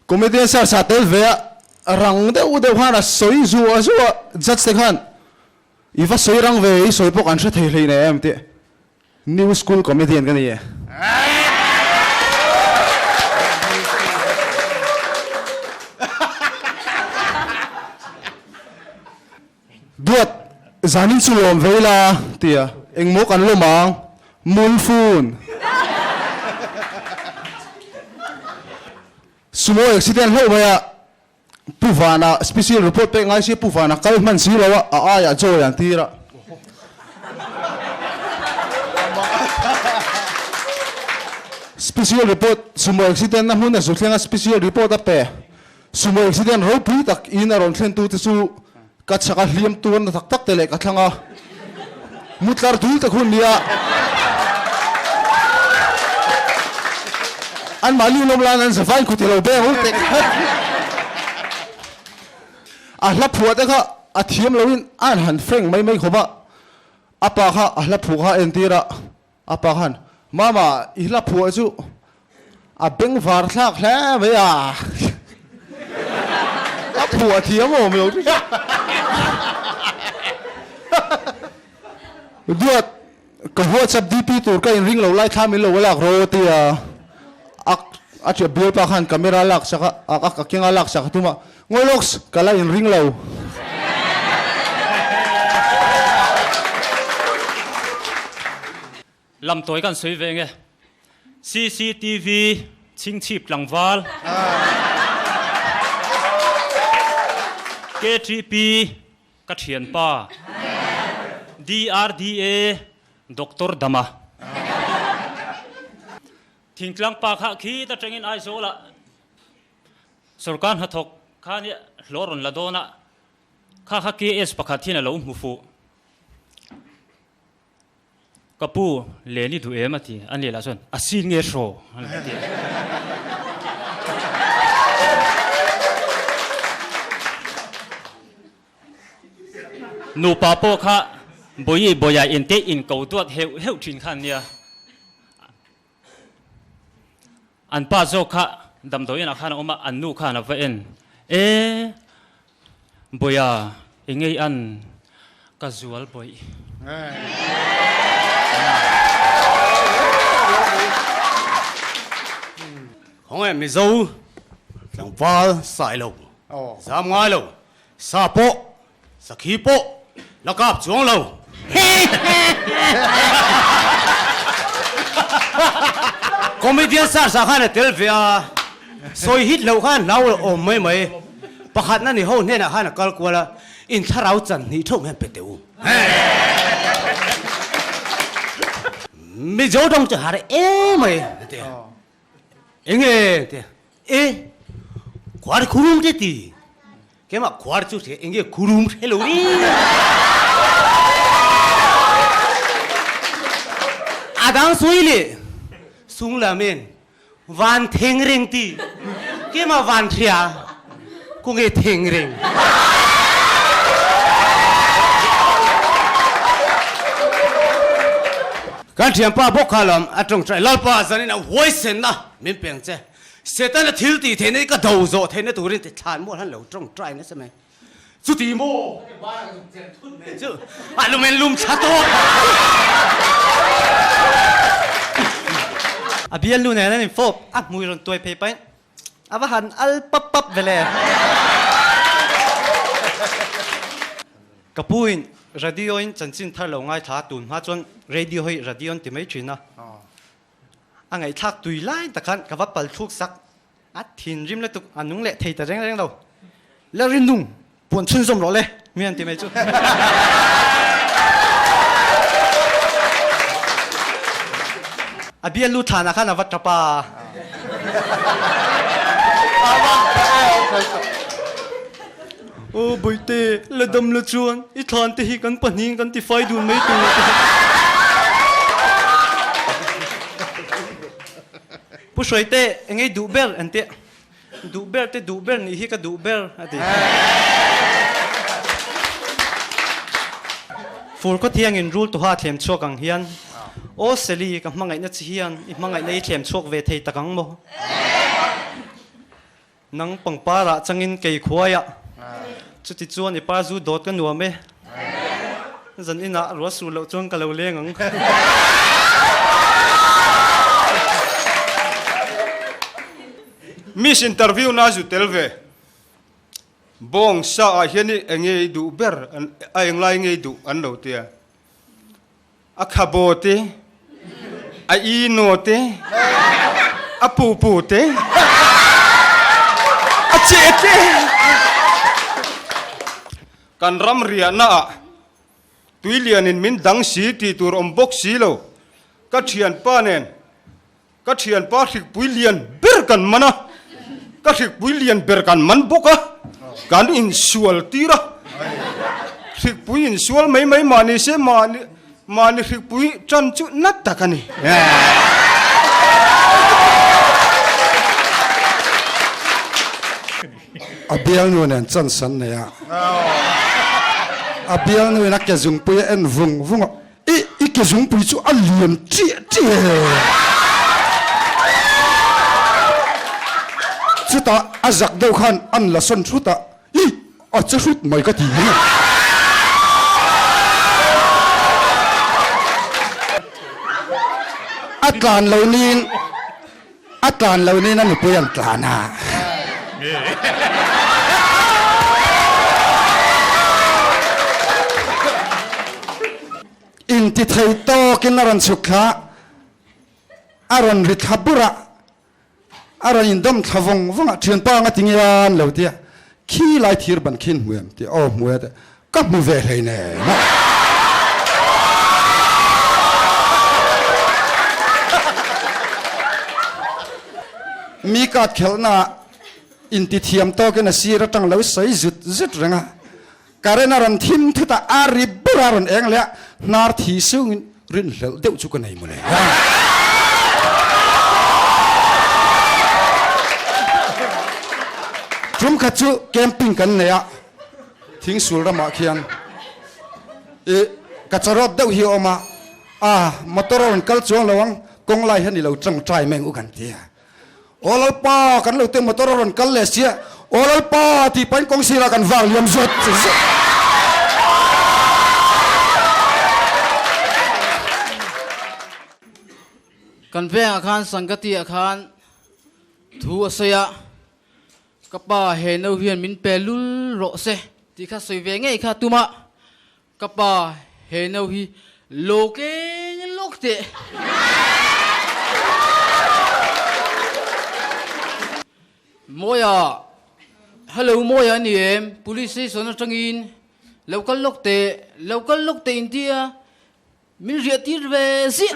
Comedian search ah tel ve a, rang deuh deuh khan a sawi zuah zuah a, judge te khan i va sawi rang ve, i sawi pawh kan hre thei hlei nei em tih New school comedian ka ni e. Duat, zanin chu lawm ve ila tia engmaw kan lawm ang, Mulfun. Sumo accident hlauh mai a, Pu Vana special report pek ngai sia Pu Vana kal hman si lo a, a aiah Joy an tir a. Special report sumo accident na hmun a zu thleng a special report a pe. Sumo accident ropui tak in a rawn thlen tu te chu ka chhak a hliam tuar na tak tak te leh ka thlang a. Mutlar dul tak hun nia. Anmahni lawm lan an zavain kut i lo beng ul tek tek. A hla phuah te kha a thiam loin a han han frank mai mai khawp a. A pa kha a hla phuah kha a entir a. A pa khan, Mama, i hla phuah chu a bengvar thlak hle mai a. A phuah thiam awm lo. Duat, ka WhatsApp DP tur ka inring lo lai thla min lo lak rawh tia a a tia bialpa khan camera lak sak a, a kenga lak sak a tum a, Ngawi lawks, ka la inring lo. Lam tawi kan sawi ve nge. Cctv chhingchhip tlangval. KTP ka thianpa. DRDA Doctor Dama. Thingtlang pa kha khit atangin Aizawl ah Sorkar hnathawk khan i hlawh rawn la dawn a, kha kha KS pakhat hian a lo hmu fuh. Ka pu, len i duh em a ti, a ni lah chuan, a sin nge hraw a lo ti a. Nupa pawh kha Bawihi Bawia inte inko duat heuh heuh thin kha an nia. An pa zawk kha damdawi inah khan a awm a, an nu khan a va en. E, Bawia, i ngei an ka zual bawih. Khawngaih Mizo tlangval sai lo, zam ngai lo, sa pawh Sakhi pawh la kap chuang lo. Comedian star sa khan a tel ve a, sawi hit loh khan hlau awm mai mai. Pakhatna ni ho hnenah khan a kal kual a, in thlarau chan hnih theuh hian pe teh u. Mizo dawng chu har em mai a ti a. Enge a ti a, e khuar khurum te ti. Keimah khuar chu hria enge khurum hre lo ni. A dang sawi leh sung lamin van theng reng ti. Keimah van hria khawnge theng reng. Kan thianpa bawk kha lam a tawngtai Lalpa zanin a huaisenna min peng che. Setana thil tih theihna hi ka do zawh theihna turin ti thlan mual han lo tawngtai nasa mai. Chuti maw? Chu a lumen lum tha tawh. A bialnu nen an infawp a hmui rawn tuai phei pahin a va han al pap pap ve le. Ka pu in radio in chanchin thar lo ngaithla tun hma chuan radio hi radio an ti mai thin a. A ngaihthlak tui lai tak khan ka va pal thluk sak. A thinrim lutuk, a nung leh thei ta reng reng lo. La rinung, puan chhunzawm rawh le, mi an ti mai chu. A bial lu thlanah khan a va tap a. Aw Bawihte, la dam la chuan i thlan te hi kan pahnihin kan tifai dun mai tur a ti. Pu Hruaite, engei duh ber an ti. Duh ber te duh ber nih hi ka duh ber a ti. Fur khaw thiangin rul tuha thlem chhuak ang hian, Aw Sally, ka hmangaihna chi hian i hmangaihna i thlem chhuak ve thei tak ang maw? Nang pangpar ah changin kei khuai ah. Chuti chuan i pa zu dawt ka nuam e. Zan inah ruah sur loh chuan ka lo leng ang. Miss interview na zu tel ve. Bawng sa ah hian i enge i duh ber a englai nge i duh an lo tia. A khabaw te, a ino te, a pupu te, a cheh te. Kan ram riahna ah tuilian in min dang si tih tur awm bawk si lo. Ka thianpa nen ka thianpa hrikpui lian ber kan man a, ka hrikpui lian ber kan man bawk a, kan insual tir a, hrikpui insual mai mai mah ni se mahni mahni hrikpui tan chu na tak a ni. A bialnu nen chansan nei a, a bialnu in a ke zungpui a en vung vung a. I i ke zungpui chu a lian ṭiah ṭiah e. Chutah a zak deuh khan an la sawn hrut a, I a che hrut mai ka ti hi. A tlan lo niin a tlan lo niin a nupui an tlan a. Inti thei tawkin a rawn chhuk thla, a rawn ri thla bur a, a rawn indawm thla vawng vawng a, thianpa anga ti nge a an lo ti a, khi lai thir ban khin hmu em ti a, aw hmu e ti a, ka hmu ve hleinem a. Mi kat khelhnaah inti thiam tawkin a sir atang lo sawi zut zut reng a. Current a rawn thim thut a, a ri ber a rawn eng leh a, hnar thi sungin rinhlelh deuh chu ka nei mawle. Tum khat chu camping kan nei a, thingsul ramah khian i ka charawt deuh hi a awm a, a motor a rawn kal chuang lo ang, kawng lai hian i lo tangtai mai ang u kan ti a. Aw Lalpa, kan lo te motor a rawn kal leh sia, Aw Lalpa tih pahin kawng sirah kan vang liam zawt zawt. Kan vengah khan Sangati ah khan thu a sawi a, ka pa he no hian min pe lul rawh se tih kha sawi ve ngei kha tum a, Ka pa, he no hi lo keng lawk teh. Mawia, Hello Mawia a ni em? Police station atangin lo kal lawk teh, lo kal lawk teh intia min riah tir ve ziah.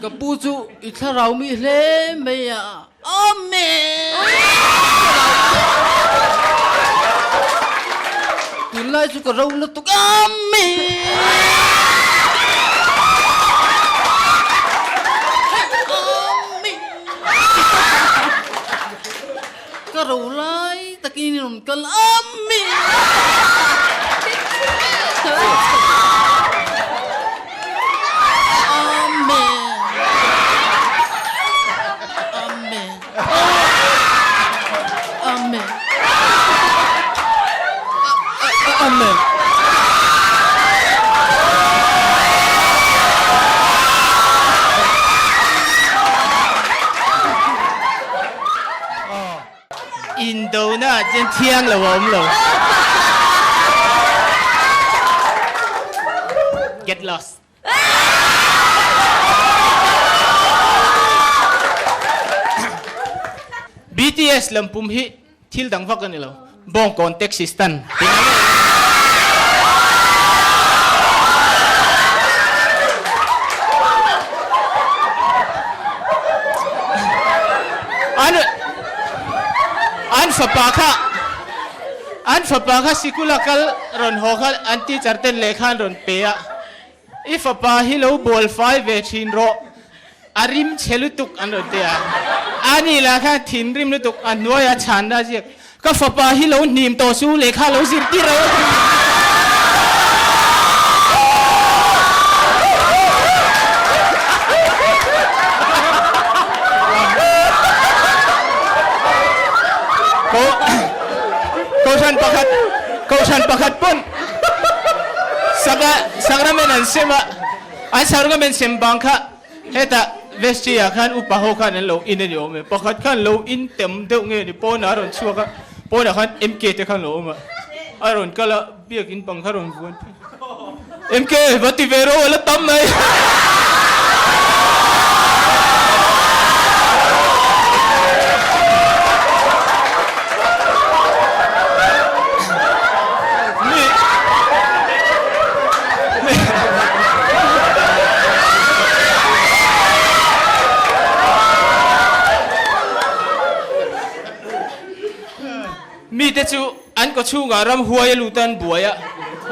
Ka pu chu i thlarau mi hle mai a. Amen! Tunlai chu ka ro lutuk. Amen! Amen! Ka ro lai takin i rawn kal. Amen! Amen! Amen! Amen! Amen! Indona ah chuan thiang lo a awm lo. Get lost. BTS lampum hi thil dang vak a ni lo. Bawngkawn taxi stand tih mai mai a ni. An an fapa kha an fapa kha sikula kal rawn haw kha an teacher ten lehkha an rawn pe a, I fapa hi lo bawl fai ve thin rawh, a rim chhe lutuk an rawn ti a. Ani lah khan thinrim lutuk a hnuaia chhanna a ziak. Ka fapa hi lo hnim tawh su lehkha lo zirtir ro. Ko Kohhran pakhat Kohhran pakhat pawn saka sacrament an sem a, an sacrament sem bang kha Hetah vestry ah khan upa ho khan an lo in a ni awm e, pakhat khan lo in tem deuh nge ni pawnah a rawn chhuak a, pawnah khan MK te khan lo awm a, a rawn kal a, biakin bang kha rawn vuan phei. MK va ti ve rawh a la tam mai. Mite chu an kaw chhungah ramhuai a lut a an buai a,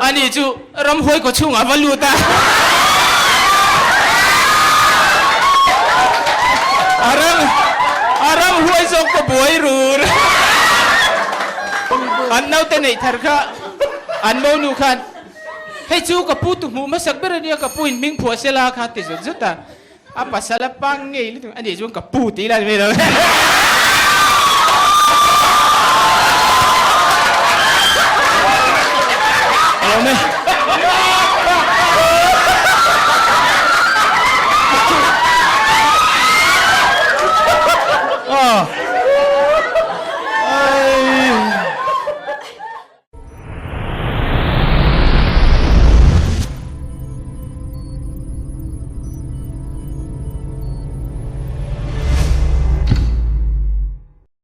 ani chu ramhuai kaw chhungah va lut a. A ram a ramhuai zawk pawh buai rur. An naute neih thar kha an monu khan Hei chu ka pu tu hmuh hmasak ber ania ka pu in hming phuah se la kha ti zut zut a, a pasal a pang ngei lutuk anih chuan ka pu tih ila ni mai lo. Alawm e.